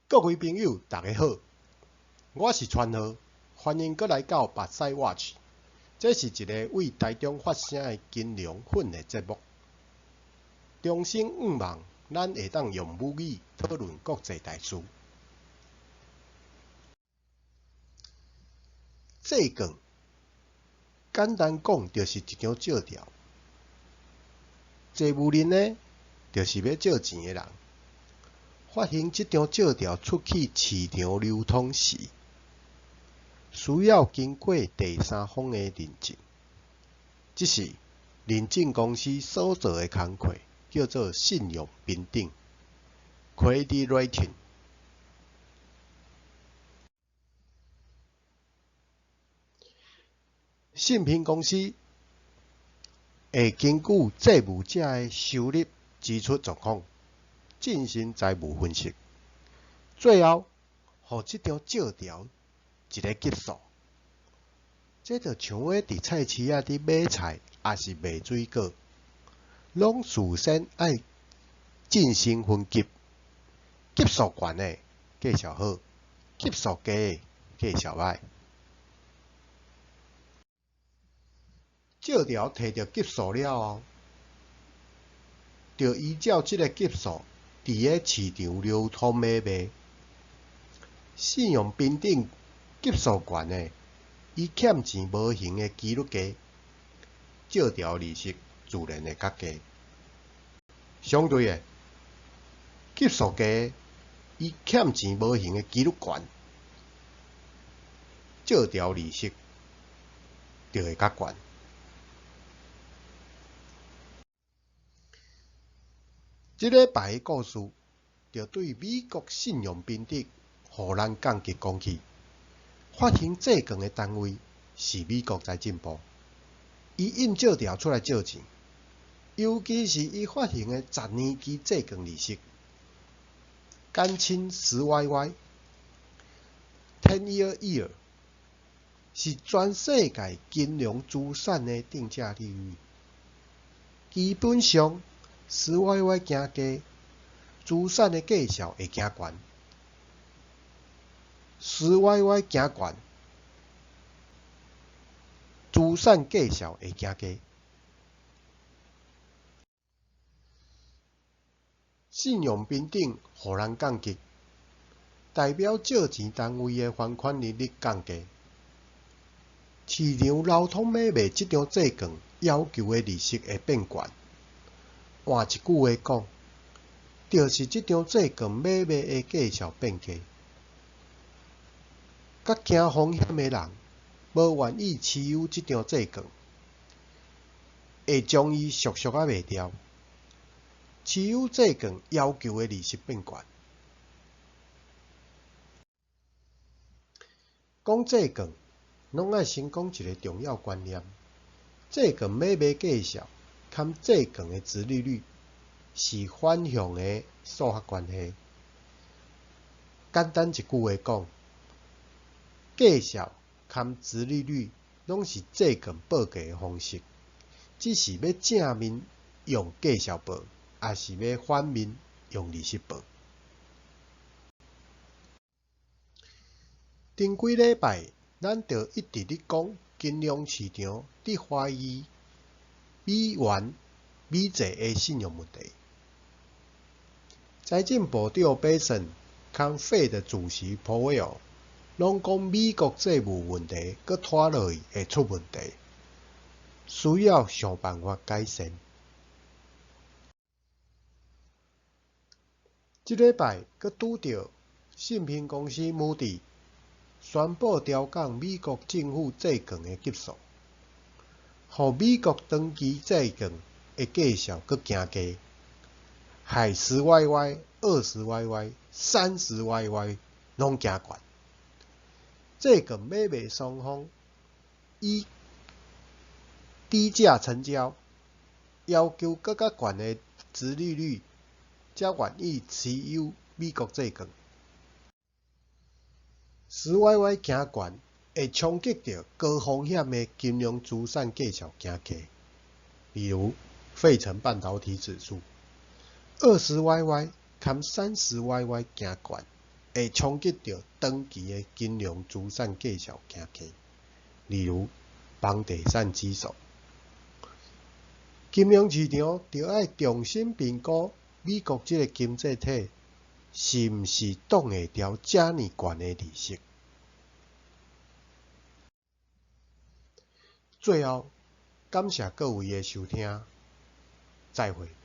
各位朋友，大家好，我是川河，歡迎閣來到目屎 Watch。這是一个對台中發聲的金融混合節目。衷心向望，咱會當用母語討論國際大事。債券，簡單講，就是一張借條。債務人呢，就是欲借錢的人。發行這張借條出去市場流通時，需要經過第三方的認證，這是認證公司所做的工課，叫做信用評等（credit rating）。信評公司會根據債務者的收入支出狀況進行財務分析，最後予這張借條一个級數。這就像咧佇菜市仔佇買菜，抑是賣水果，攏事先愛進行分級，級數懸的價數好，級數低的價數䆀。借條提著級數了後，就依照這个級數佇个市場流通買賣。信用評等級數懸的，伊欠錢無還的機率低，借條利息自然會較低。相對的，級數低的，伊欠錢無還的機率懸，借條利息就會較懸。這禮拜的故事，就對美國信用評級予咱降級講起。發行債券的單位是美國財政部，伊印借條出來借錢，尤其是伊發行的十年期債券利息，簡稱十 YY，ten year yield，是全世界金融資產的定價利率。基本上，十 YY 行低，資產的價數會行懸；十 YY 行懸，資產價數會行低。信用評等予人降級，代表借錢單位的還款能力降低。市場流通買賣這張債券要求的利息會變懸。換一句話講，就是這張債券買賣的價數變低。較驚風險的人，無願意持有這張債券，會將伊速速仔賣掉。持有債券要求的利息變懸。講債券，攏愛先講一个重要觀念：債券買賣價數佮債券的殖利率是反向的數學關係。簡單一句話講，價數佮殖利率攏是債券報價的方式，只是欲正面用價數報，抑是欲反面用利息報。頂幾禮拜，咱就一直咧講金融市場佇懷疑美元、美債的信用問題。財政部長貝森佮 Fed 主席鮑威爾攏講美國債務問題閣拖落去會出問題，需要想辦法改善。這禮拜閣拄著信評公司穆迪宣布調降美國政府債券的級數，予美國長期債券的價數閣行低，害十 YY、20 YY、30 YY 攏行懸。債券買賣雙方以低價成交，要求閣較懸的殖利率，才願意持有美國債券。十 YY 行懸會衝擊著高風險的金融資產價數行低，比如費城半導體指數。20 YY 佮30 YY 行懸，會衝擊著長期的金融資產價數行起，例如房地產指數。金融市場著愛重新評估美國這个經濟體是毋是擋會牢遮爾懸的利息。最後，感謝各位的收聽，再會。